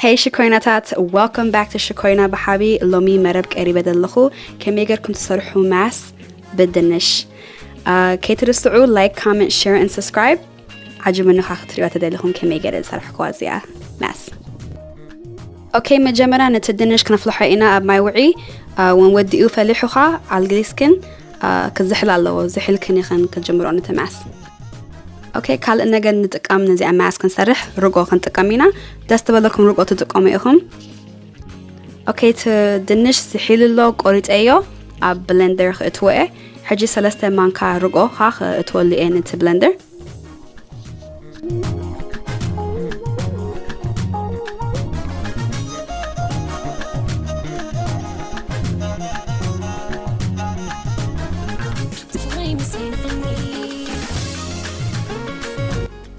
Hey ሽኮይናታት, welcome back to ሽኮይና ብሓቢ። ሎሚ መረብ ቀሪበ ዘለኹ ከመይ ጌርኩም ትሰርሑ mask ብድንሽ። ከይትርስዑ like, comment, share and subscribe። ዓጅብኒ ኸኣ ክትሪእዋ ተደሊኹም ከመይ ገይረ ዝሰራሕክዋ እዚኣ mask። Okay፣ መጀመርያ ነቲ ድንሽ ክነፍልሖ ኢና ኣብ ማይ ውዒ። ወን ወዲኡ ፈሊሑ ኸኣ ኣልጊስክን ክዝሕል ኣለዎ። ዝሒልክን ኢኽን ክትጅምሮ ነቲ mask። Okay፣ ካልእ ነገር ንጥቀም ነዚኣ mask ክንሰርሕ ርጎ ክንጥቀም ኢና። ደስ ዝበለኩም ርጎ ትጥቀሙ ኢኹም። Okay፣ እቲ ድንሽ ዝሒሉ ኣሎ፣ ቆሪፀዮ ኣብ blender ክእትዎ እየ። ሕጂ ሰለስተ ማንካ ርጎ ኸኣ ክእትወሉ እየ ነቲ blender።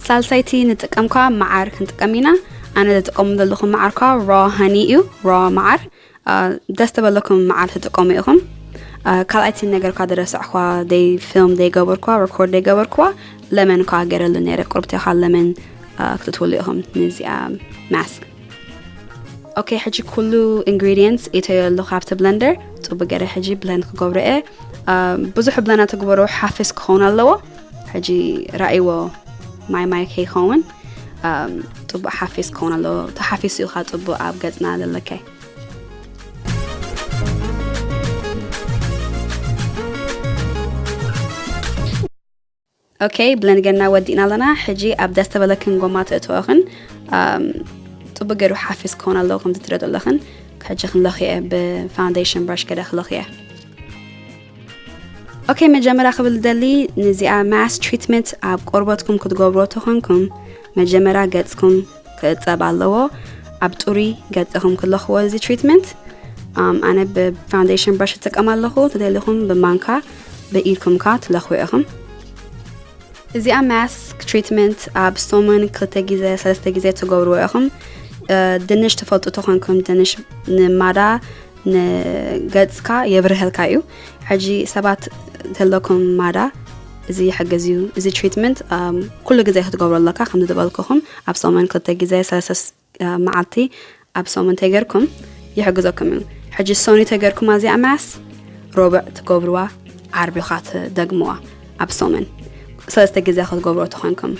ሳልሳይቲ ንጥቀም ኳ መዓር ክንጥቀም ኢና። ኣነ ዝጥቀሙ ዘለኹ መዓር ኳ raw honey እዩ፣ raw መዓር። ደስ ተበለኩም መዓር ትጥቀሙ ኢኹም። ካልኣይቲ ነገር ኳ ደረስዕኳ፣ ደይ ፊልም ደይ ገበርኳ፣ ሪኮርድ ደይ ገበርኳ፣ ለመን ኳ ገረሉ ነይረ። ቁርብቲ ኳ ለመን ክትትውሉ ኢኹም ንዚኣ mask። Okay፣ ሕጂ ኩሉ ingredients እተዮ ኣለኹ ኣብቲ blender። ጽቡቅ ገረ ሕጂ blend ክገብሮ እየ። ብዙሕ blend ኣትግበሮ፣ ሓፊስ ክኸውን ኣለዎ። ሕጂ ራእይዎ ማይ ማይ ከይኸውን ጽቡቅ ሓፊስ ክኸውን ኣለዎ። ተሓፊሱ እዩ ኸኣ ጽቡቅ ኣብ ገጽና ዘለከ። Okay፣ blend ገርና ወዲእና ኣለና። ሕጂ ኣብ ደስ ተበለክን ጎማ ተእትወኽን ጽቡቅ ገይሩ ሓፊስ ክኸውን ኣለዎ። ከምዚ ትሪኦ ዘለኽን ሕጂ ክንለኽየ ብ foundation brush ገደ ክለኽየ። Okay፣ መጀመርያ ክብል ደሊ፣ ንዚኣ mask treatment ኣብ ቆርበትኩም ክትገብሮ ተኾንኩም መጀመርያ ገጽኩም ክእጸብ ኣለዎ። ኣብ ጽሩይ ገጽኹም ክለኽዎ እዚ treatment። ኣነ ብ foundation brush እጥቀም ኣለኹ። ተደሊኹም ብማንካ ብኢድኩም ካ ትለኽዎ ኢኹም። እዚኣ mask treatment ኣብ ሰሙን ክልተ ግዜ ሰለስተ ግዜ ትገብርዎ ኢኹም። ድንሽ ትፈልጡ ተኾንኩም፣ ድንሽ ንማዳ ንገጽካ የብርሀልካ እዩ። ሕጂ ሰባት ተለኩም ማዳ፣ እዚ ይሕግዝ እዩ። እዚ treatment ኩሉ ግዜ ክትገብሮ ኣለካ። ከም ዝበልኩኹም ኣብ ሰሙን ክልተ ግዜ ሰለስተ መዓልቲ ኣብ ሰሙን ተገርኩም ይሕግዘኩም እዩ። ሕጂ ሶኒ ተገርኩም ኣዚኣ mask ሮብዕ ትገብርዋ፣ ዓርቢ ኻ ትደግምዋ። ኣብ ሰሙን ሰለስተ ግዜ ክትገብሮ ተኾንኩም፣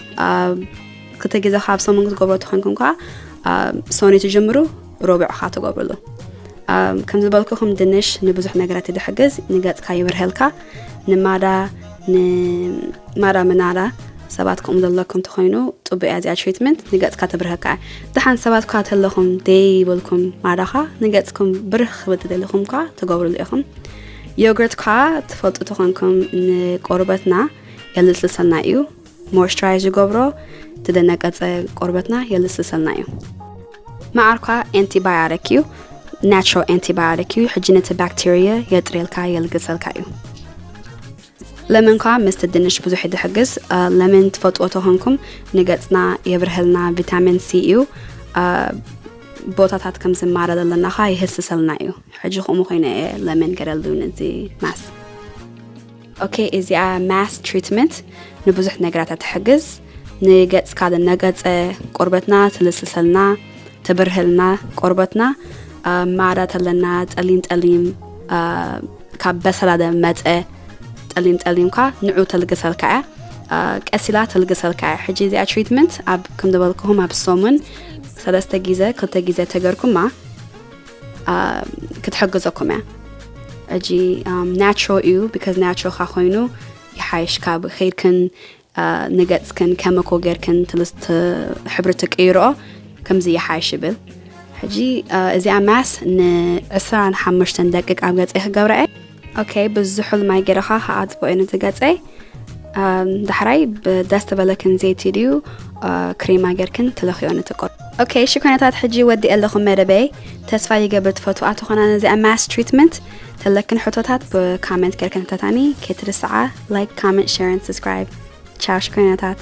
ክልተ ግዜ ካብ ሰሙን ክትገብሮ ተኾንኩም ከዓ ሶኒ ትጅምሩ፣ ሮብዕ ኻ ትገብርሉ። ከም ዝበልኩኹም ድንሽ ንብዙሕ ነገራት ይድሕግዝ። ንገጽካ ይብርሀልካ፣ ንማዳ ንማዳ ምናዳ ሰባት ከምኡ ዘለኩም ተኾይኑ ጽቡቅ እያ እዚኣ treatment። ንገጽካ ትብርሀካ እያ። ደሓን ሰባት ኳ ተለኹም ደይበልኩም ማዳኻ ንገጽኩም ብርህ ክብል ተደሊኹም ኳ ትገብርሉ ኢኹም። ዮገርት ኳ ትፈልጡ ተኾንኩም ንቆርበትና የልስልሰልና እዩ። Moisturize ይገብሮ፣ ትደነቀጸ ቆርበትና የልስልሰልና እዩ። መዓር ኳ antibiotic እዩ፣ natural antibiotic እዩ። ሕጂ ነቲ bacteria የጥርየልካ የልግሰልካ እዩ። ለመን ኳ ምስቲ ድንሽ ብዙሕ ይድሕግዝ። ለመን ትፈጥዎ ተኾንኩም ንገጽና የብርሀልና፣ ቪታሚን ሲ እዩ። ቦታታት ከም ዝማረ ዘለናኻ ይህስሰልና እዩ። ሕጂ ከምኡ ኮይነ እየ ለመን ገረሉ ነዚ mask። Okay፣ እዚኣ mask treatment ንብዙሕ ነገራት ትሕግዝ። ንገጽካ ዝነገጸ ቆርበትና ትልስሰልና፣ ትብርህልና ቆርበትና። ማዳ ተለና ጠሊም ጠሊም ካብ በሰላ መጸ ጠሊም ጠሊምካ ንዑ ተልግሰልካ እያ። ቀሲላ ተልግሰልካ እያ። ሕጂ እዚኣ treatment ኣብ ከም ዝበልኩኹም ኣብ ሰሙን ሰለስተ ግዜ ክልተ ግዜ ተገርኩማ ክትሕግዘኩም እያ። ሕጂ natural እዩ፣ because natural ካ ኮይኑ ይሓይሽ። ካብ ኸይድክን ንገጽክን ከመኮ ጌርክን ትልስት ሕብሪ ትቅይርኦ ከምዚ ይሓይሽ ይብል። ሕጂ እዚኣ mask ንዕስራን ሓሙሽተን ደቂቅ ኣብ ገጸይ ክገብራ እየ። Okay፣ ብዝሑል ማይ ገይረኻ ከኣጥቦ እየ ነቲ ገጸይ። ዳሕራይ ብደስ ተበለክን ዘይቲ ድዩ ክሬማ ጌርክን ትለኽዮ ነቲ ቆር። Okay፣ ሽኮነታት ሕጂ ወዲ ኣለኹም መደበይ። ተስፋ ይገብር ትፈትዋ ተኾና ነዚኣ mask treatment። ተለክን ሕቶታት ብ comment ጌርክን ሕተታኒ። ከይትርስዓ like, comment, share and subscribe። ቻው ሽኮነታት።